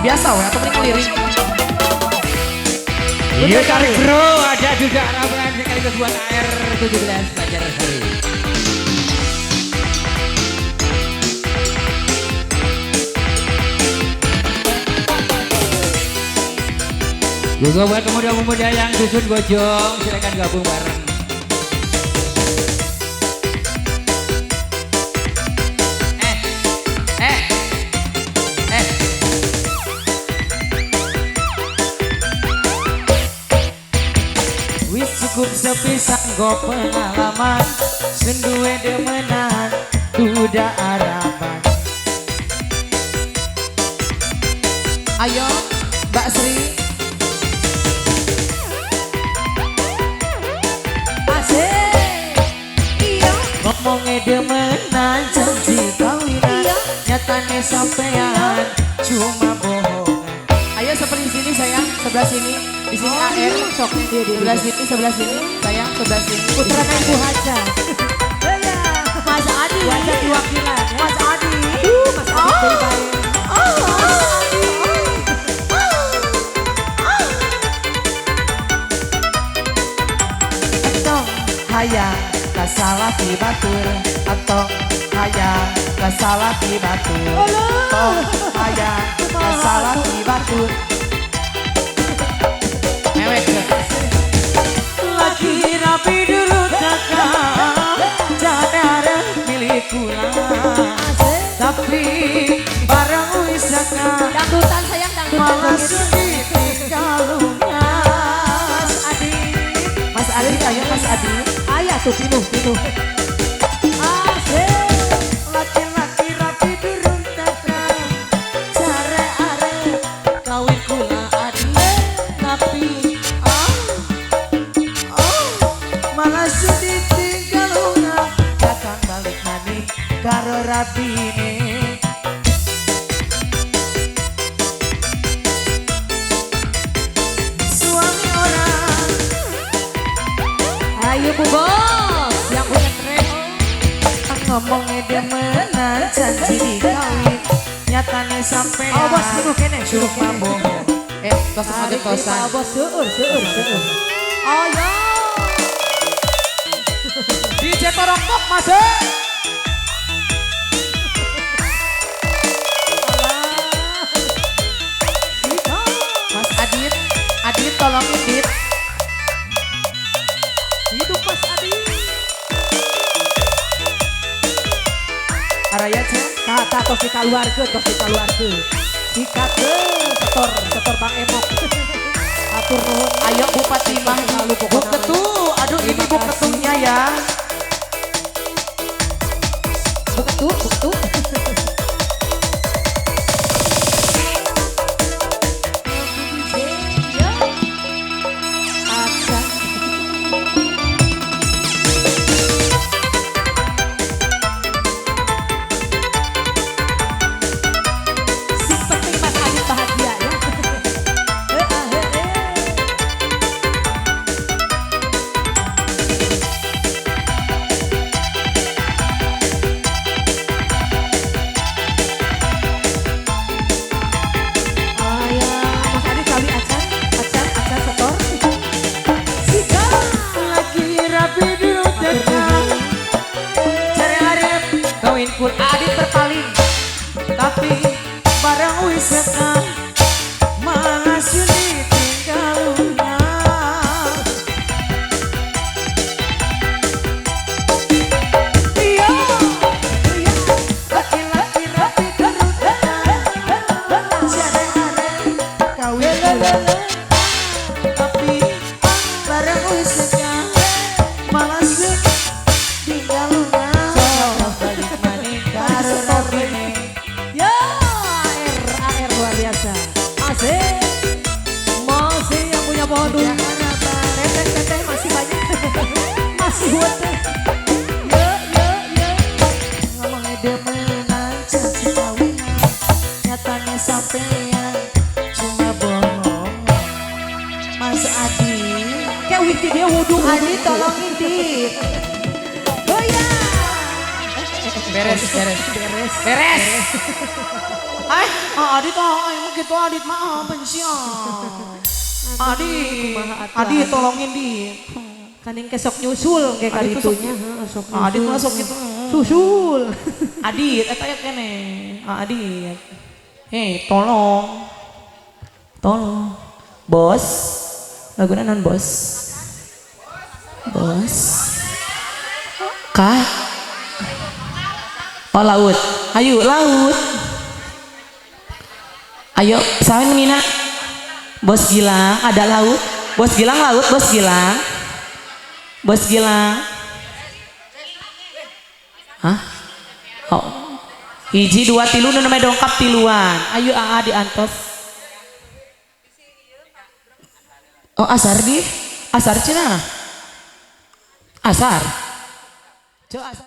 Biasa we atau mending lirik. Iya tarik bro, ada juga Araban sekaligus buat AR17 Banjarsari. Juga buat pemuda-pemuda yang dusun Bojong, silakan gabung bareng. Wis cukup sepisan go pengalaman, senduwe demenan, duda Araban. Ayo, Mbak Sri. Asik. Iya. Ngomongnya demenan, janji kawinan, iya. Nyatane sampean cuma bohongan. Ayo seperti sini sayang, sebelah sini. Di sini oh, AR, soknya dia, sebelah sini, sebelah sini, sayang, sebelah sini. Putra Ibu Haja. Mas Adi. Wajah diwakilan. Ya. Mas Adi. Aduh, Mas Adi oh. Baik. Oh. Entong hayang kasalah di batur, entong hayang kasalah di batur, entong hayang kasalah di batur. Lagi rapi dulu kakak, jangan milik kula. Tapi barang wisata. Dangdutan sayang, dangdutan. Malah sedih kalungnya. Mas Adi, Mas Adi, ayo Mas Adi. Ayah tuh pinuh, pinuh. Asik. Laki-laki rapi dulu kakak, jare are kawin kula Adi. Tapi malah sedih tinggal lunga, kakang balik maning karo rabine. Suami orang. Ayo Bu Bos yang punya tren. Ngomongnya demenan, janji dikawin, nyatane sampean. Oh bos, pinuh kene, cuma bohong. Tos tosan. Bos seueur, seueur, seueur. Oh ya. DJ Torongkok masuk. Mas Adit, Adit tolongin Dit. Hidup Mas Adit. Araya cek. Kata tos dikaluarkeun, tos dikaluarkeun. Sikatkeun setor, setor Bang Emok. Atur nuhun. Ayo Bupati Mahdi. Bu Ketu, aduh ini Bu Ketunya ya. Bu Ketu, Bu Ketu. Sing penting Mas Adit bahagia ya. Kawin pun Adit berpaling, tapi barang wisata malah sulit tinggal lunga. Iya, laki-laki rapi terus jare are kawin kula, tapi barang wisata malah sulit tinggal lunga. Ya, AR, AR luar biasa. Asik. Masih yang punya pohon dulu. Teteh-teteh masih banyak. Masih weteh. Yo, yo, yo. Ngomongnya demenan, janji kawinan, nyatane sampean cuma bohong. Mas Adi, Kayak wiki dia wudhu. Adi tolongin Dit. Oh ya. Beres, beres, Beres. beres. Adit ah, emang gitu Adit mah benci ah. Adit, Adit tolongin di. Kan yang kesok nyusul kayak Adit tuh sok kaditunya. Heeh, sok Adit nyusul. mah sok gitu. Susul. Adit, eta ya kene. Adit. Hei, tolong. Tolong. Bos. Laguna non bos? Bos. Kak. Oh laut. Ayo laut. Ayo, sawen Mina. Bos Gilang, ada laut. Bos Gilang laut, Bos Gilang. Bos Gilang. Hah? Oh. Hiji dua tilu nu namanya dongkap tiluan. Ayo aa diantos. Oh asar di? Asar cenah. Asar. Ceu asar.